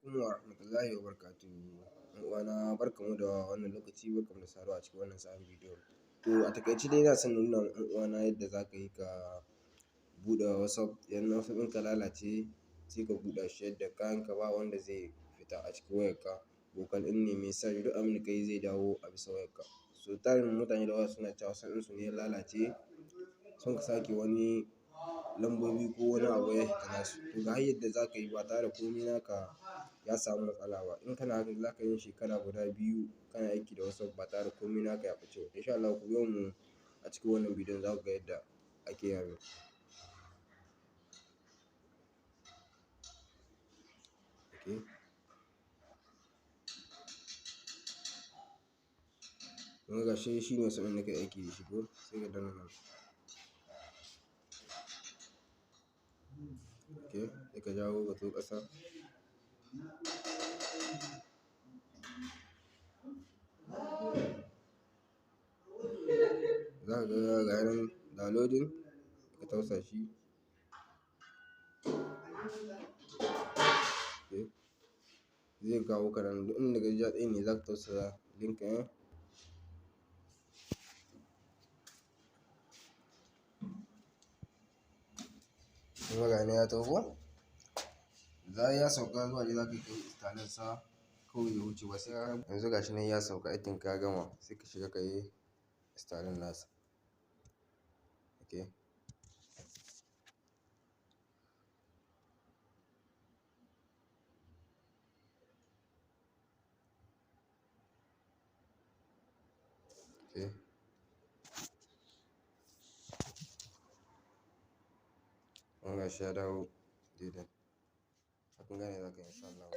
Wa rahmatullahi wa barakatuhu. 'Yan uwana, barkanmu da wannan lokaci, barkanmu da saduwa a cikin wannan sabon bidiyo. To, a taƙaice dai ina son nuna wa 'yan uwana yadda za ka yi ka buɗe WhatsApp. Idan WhatsApp ɗinka lalace, sai ka buɗe shi yadda kayanka ba wanda zai fita a cikin wayarka. Vocal ɗin ne, message, duk abin da ka yi zai dawo a bisa wayarka. So tarin mutane da yawa suna cewa WhatsApp ɗinsu ne ya lalace, sun ka sake wani lambobi ko wani abu ya fita nasu. To, ga hanyar da za ka yi ba tare da komai naka ya samu matsala ba. In kana haka, za ka yi shekara guda 2 kana aiki da WhatsApp ba tare da komai naka ya ɓace ba. In sha Allah ku biyo mu a cikin wannan bidiyon, za ku ga yadda ake yin. Okay. Kun ga shi shine WhatsApp ɗin da nake aiki da shi ko? Sai ka danna nan. Okay, sai ka jawo ka zo ƙasa. Za ka ga ga yanan downloading, ka tausa shi. Okay. Zai kawo ka nan duk inda ka ji daɗi ne za ka tausa link ɗin. Kun ga ya taho ko? Zarar ya sauka zuwa dai za ka yi installing sa kawai ya wuce ba sai yanzu gashi nan ya sauka, aikin ka ya gama, sai ka shiga ka yi installing nasa. Okay. Okay. Kun ga shi ya dawo daidai. Kun gane za ka yi insha Allah.